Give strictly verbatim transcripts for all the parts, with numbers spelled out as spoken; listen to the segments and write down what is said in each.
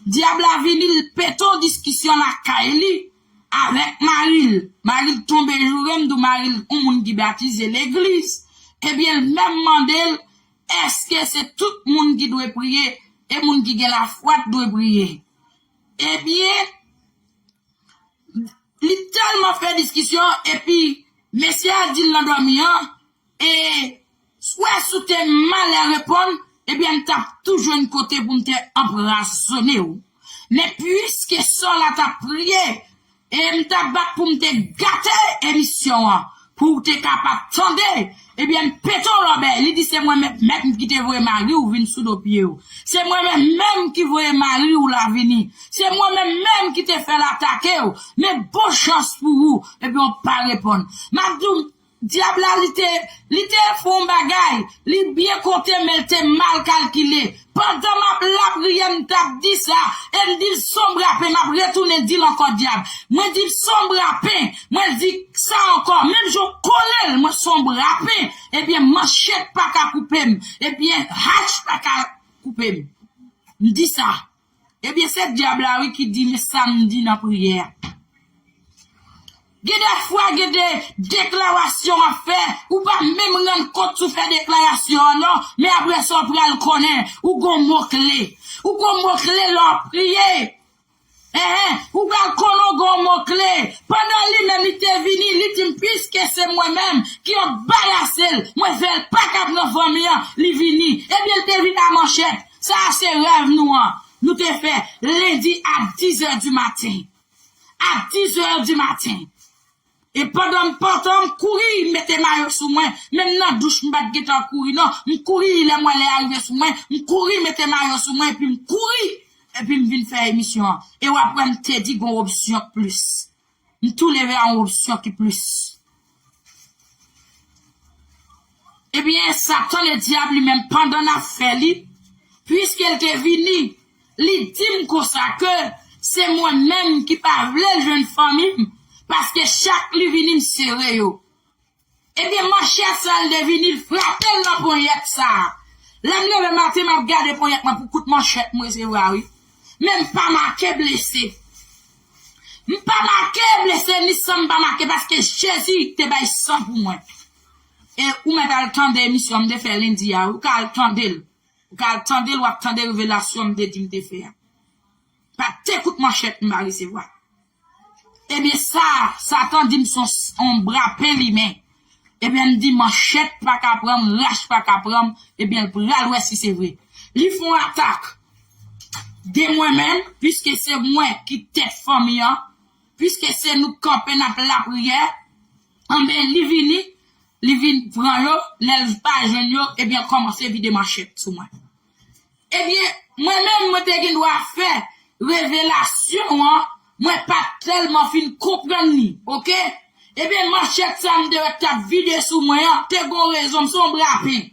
Dyab la vini, l pete yon diskisyon lakay li avèk mari l. Mari l tonbe joure m, di w mari l yon moun ki batize legliz. Ebyen, l menm mande l, èske se tout moun ki dwe priye, e moun ki gen lafwa t dwe priye? Ebyen, li tèlman fè diskisyon, epi mesye a di l nan dòmi an, e swè si w te malè reponn, ebyen, m t ap tou jwenn kote pou m te anpwazonnen w. Men piske sè w la t ap priye, e m t ap bat pou m te gate emisyon an, pou w te kapab tande, ebyen, m pete yon lòbèy. Li di, se mwen menm, menm ki te voye mari w vin sou do pye w. Se mwen menm, menm ki voye mari w la vini. Se mwen menm, menm ki te fè l atake w. Men bon chans pou ou, ebyen, w pa reponn. M ap di w, dyab la, li te, li te fè yon bagay, li byen konte, men l te mal kalkile. Pandan m ap lapriyè, m t ap di sa, e m di l, se yon brapen, m ap retounen di l ankò, dyab. Mwen di l, se yon brapen, mwen di sa ankò, menm jan w kole l, mwen se yon brapen, ebyen, manchèt pa ka koupe m, ebyen, hach pa ka koupe m. M di sa. Ebyen, se dyab la, wi, ki di, men sa m di nan priyè a. Gen de fwa, gen de deklarasyon w ap fè, ou pa menm rann kont si w fè deklarasyon an, non, men apre sa, w pral konnen, ou gon mo kle. Ou gon mo kle lè w ap priye. Enhen, ou pral konnen w gon mo kle. Pandan li menm, li te vini, li di m, piske se mwen menm ki anbarase l, mwen fè l pa ka pran fanmi an, li vini. Ebyen, l te vin a manchèt. Sa a se rèv nou an. Nou te fè lendi a dizè di maten. A dizè di maten. E pandan m pantan, m kouri mete mayo sou mwen. Menm nan douch, m pa t gentan kouri, non. M kouri, lè m wè lè a rive sou mwen, m kouri mete mayo sou mwen, epi m kouri. Epi m vin fè emisyon an. E w ap wè m te di gon opsyon plis. M tou leve a yon opsyon ki plis. Ebyen, Satan, le dyab, li menm, pandan n ap fè li, piske l te vini, li di m konsa ke se mwen menm ki pa vle l jwenn fanmi m, paske chak li vini, m sere yo. Ebyen, manchèt sa, l te vini, l frape l nan ponyèt sa. Lè m leve maten, m ap gade ponyèt mwen pou kout manchèt m resevwa, wi. Men m pa make blese. M pa make blese, ni san m pa make, paske Jezi te bay san pou mwen. E ou mèt al tande emisyon m te fè lendi a, ou ka al tande l. Ou ka al tande l, w ap tande revelasyon m te di m te fè a. Pa t kout manchèt m pa resevwa. Ebyen, sa, Satan di m se yon, yon brapen limen. Ebyen, m di manchèt pa ka pran m, rach pa ka pran m. Ebyen, l pral wè si se vre. Li fè yon atak de mwen menm, piske se mwen ki tèt fanmi an, piske se nou k kanpe n ap lapriyè. Anben, li vini, li vin pran yo, lè l pa jwenn yo, ebyen, l kòmanse vide manchèt sou mwen. Ebyen, mwen menm, mwen te gen dwa fè revelasyon an, mwen pa t tèlman fin konprann li, oke? Ebyen, manchèt sa m te wè k t ap vide sou mwen an, te gon rezon, m se yon brapen.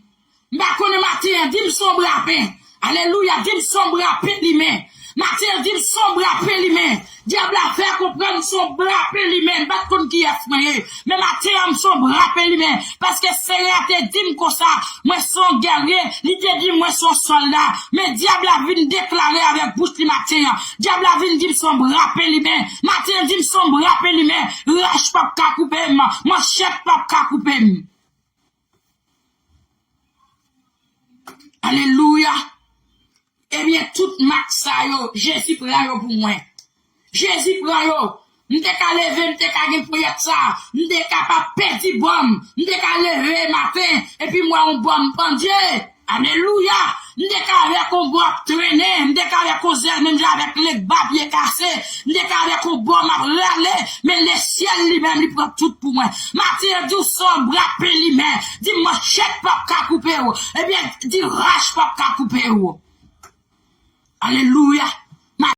M pa konnen maten an, di m se yon brapen. Alelouya, di m se yon brapen limen. Maten an, di m se yon brapen limen. Dyab la fè konprann m se yon brapen limen. M pa t konn kiyès mwen ye. Men maten an, m se yon brapen limen. Paske Senyè a te di m konsa, mwen se yon gèrye. Li te di m mwen se yon sòlda. Men dyab la vin deklare avèk bouch li maten an. Dyab la vin di m se yon brapen limen. Maten an, di m se yon brapen limen. Rach p ap ka koupe m. Manchèt p ap ka koupe m. Alelouya. Ebyen, tout mak sa yo, Jezi pran yo pou mwen. Jezi pran yo. M te ka leve, m te ka gen ponyèt sa. M te kapab pèdi bò m. M te ka leve maten, epi m wè yon bò m pandye. Alelouya. M te ka avèk yon bò ap trennen. M te ka avèk yon zèl, menm jan avèk legba pye kase. M te ka avèk yon bò m ap rale. Men lesyèl li menm, li pran tout pou mwen. Maten an, di w se yon brapen limen. Di manchèt p ap ka koupe w. Ebyen, di rach p ap ka koupe w. Alelouya.